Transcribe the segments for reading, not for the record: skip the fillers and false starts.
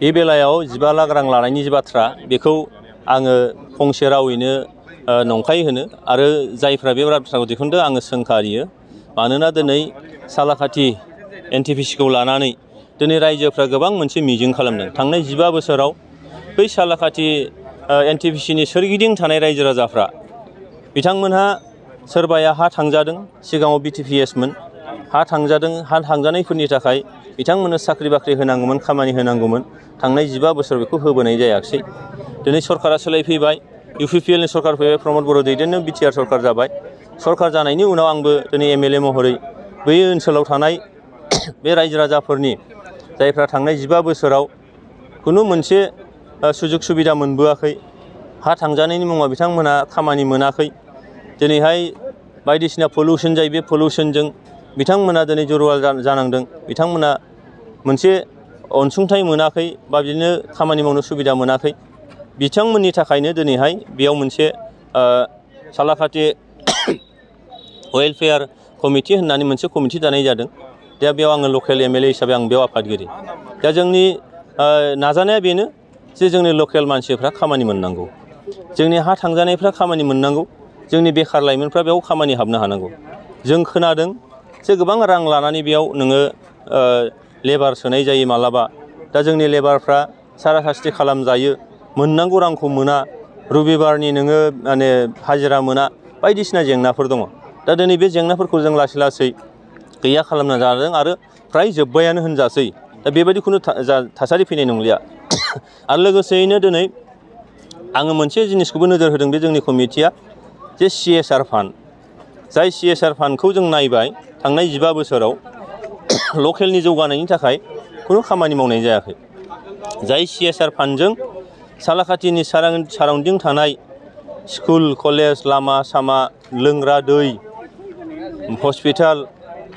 बे बेलायाव 15 लाख रां लानायनि जि बाथ्रा बेखौ आङो फंसे रावैनो नंखाय होनो आरो जायफ्रा बे बाथ्राखौ दिहुनदों आङो सोंखारियो। मानोना दिनै सालाकाथि एनटिपिसिखौ लानानै दिनै रायजोफ्रा गोबां मोनसे मिजिं खालामदों। थांनाय 15 बोसोराव बै सालाकाथि एनटिपिसिनि सोरगिदिं थानाय रायजो राजाफ्रा बिथांमोनहा सोरबाया हा थांजादों, सिगाङाव बिटिपिएसमोन, हा थांजादों, हा थांजानायफोरनि थाखाय बिथांमोननो साख्रि बाख्रि होनांगौमोन, खामानि होनांगौमोन। थांनाय 15 बोसोर बेखौ होबोनाय जायाखिसै। दिनै सरकारा सोलायफैबाय, इउपिपिएलनि सरकार फैबाय, प्रमद बर' दैदेननो बिटिआर सरकार जाबाय। सरकार जानायनि उनाव आंबो दिनै एमएलए महरै बै ओनसोलाव थानाय बे रायजो राजाफोरनि जायफ्रा थांनाय 15 बोसोराव खुनु मोनसे सुजुग सुबिदा मोनबोआखै, हा थांजानायनि मुङाव बिथांमोनहा खामानि मोनाखै, दिनैहाय बायदिसिना पलिउसन जायो, बे पलिउसनजों बिथांमोना दिनै जरुवा जानांदों, बिथांमोना मोनसे अनसुंथाइ मोनाखै बा बिदिनो खामानि मावनो सुबिदा मोनाखै। बिथांमोननि थाखायनो दिनैहाय बेयाव मोनसे सालाकाथि वेलफेयार कमिटि होननानै मोनसे कमिटि दानाय जादों। दा बेयाव आङो लकेल एमएलए हिसाबै आं बेयाव आफादगिरि। दा जोंनि नाजानाया बेनो जे जोंनि लकेल मानसिफ्रा खामानि मोननांगौ, जोंनि हा थांजानायफ्रा खामानि मोननांगौ, जोंनि बेखार लाइमोनफ्रा बेयाव खामानि हाबनो हानांगौ। जों खोनादों जे गोबां रां लानानै बेयाव नोङो लेबार सोनाय जायो मालाबा। दा जोंनि लेबारफ्रा सारा सास्ति खालामजायो, मोननांगौ रांखौ मोना, रबिबारनि नोङो माने हाजिरा मोना, बायदिसिना जेंनाफोर दङ। दा दिनै बे जेंनाफोरखौ जों लासै लासै गैया खालामना जादों आरो फ्राय जोब्बायानो होनजासै। दा बेबायदि खुनु थासारि फैनाय नंलिया। आरो लोगोसेयैनो दिनै आङो मोनसे जिनिसखौबो नोजोर होदों बे जोंनि कमिटिया जे CSR फान्ड, जाय CSR फान्डखौ जों नायबाय थांनाय 15 बोसोराव लकेलनि जौगानायनि थाखाय खुनु खामानि मावनाय जायाखै। जाय CSR फान्डजों सालाकाथिनि साराउन्डिं थानाय स्कुल, कलेज, लामा सामा, लोंग्रा दै, हस्पिटाल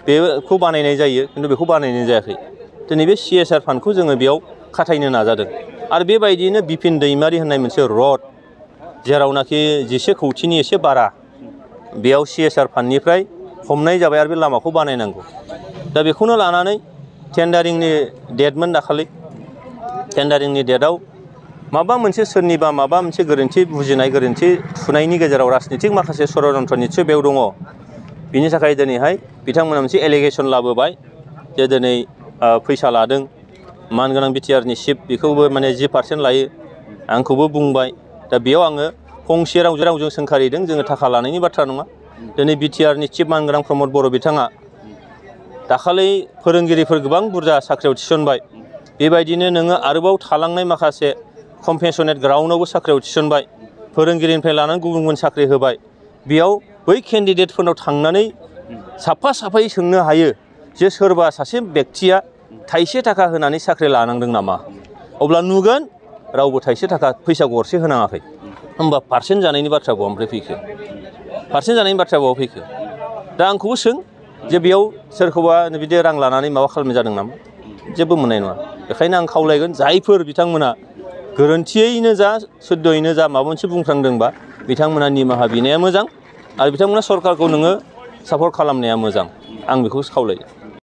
बेखौ बानायनाय जायो, खिन्थु बेखौ बानायनाय जायाखै। दिनै बे CSR फान्डखौ जोङो बेयाव खाथायनो नाजादों। आरो बेबायदियैनो बिपिन दैमारि होननाय मोनसे रड, जेरावनाखि 11 कौटिनि एसे बारा, बेयाव CSR फान्डनिफ्राय हमनाय जाबाय आरो बे लामाखौ बानायनांगौ। दा बेखौनो लानानै टेन्डारिंनि डेटमोन दाखालि। टेन्डारिंनि डेटआव माबा मोनसे सोरनिबा माबा मोनसे गोरोन्थि बुजिनाय, गोरोन्थि थुनायनि गेजेराव राजनितिक माखासे षड़यन्त्र निस्सय बेयाव दङ। बिनि थाखाय दिनैहाय बिथांमोना मोनसे एलिगेसन लाबोबाय जे दिनै फैसा लादों, मानगोनां बिटिआरनि चिफ बेखौबो माने 10% लायो, आंखौबो बुंबाय। दा बेयाव आङो फंसे रावजों सोंखारिदों, जोङो थाखा लानायनि बाथ्रा नङा। दिनै बिटिआरनि चिफ मानगोनां प्रमद बर' बिथाङा दाखालि फोरोंगिरिफोर गोबां बुरजा साख्रियाव थिसनबाय। बेबायदिनो नोङो आरोबाव थालांनाय माखासे कम्पेन्सेनेट ग्राउन्डआवबो साख्रियाव थिसनबाय, फोरोंगिरिनिफ्राय लानानै गुबुन गुबुन साख्रि होबाय। बेयाव बै केन्डिडेटफोरनाव थांनानै साफा साफायै सोंनो हायो जे सोरबा सासे बेक्तिया थाइसे थाखा होनानै साख्रि लानांदों नामा? अब्ला नुगोन रावबो थाइसे थाखा फैसा गरसे होनाङाखै। होमबा पारसेन्ट जानायनि बाथ्रा बहानिफ्राय फैखो? पारसेन्ट जानायनि बाथ्रा बहा फैखो? दा आंखौबो सों जे बेयाव सोरखौबा बिदि रां लानानै माबा खालामनाय जादों नामा? जेबो मोननाय नङा। बेखायनो आं खावलायगोन जायफोर बिथांमोना गोरोन्थियैनो जा सुद्धयैनो जा माबा मोनसे बुंफ्रांदोंबा बिथांमोना निमाहा बिनाया मोजां आरो बिथांमोना सरकारखौ नोङो सापर्ट खालामनाया मोजां। आं बेखौसो खावलायो।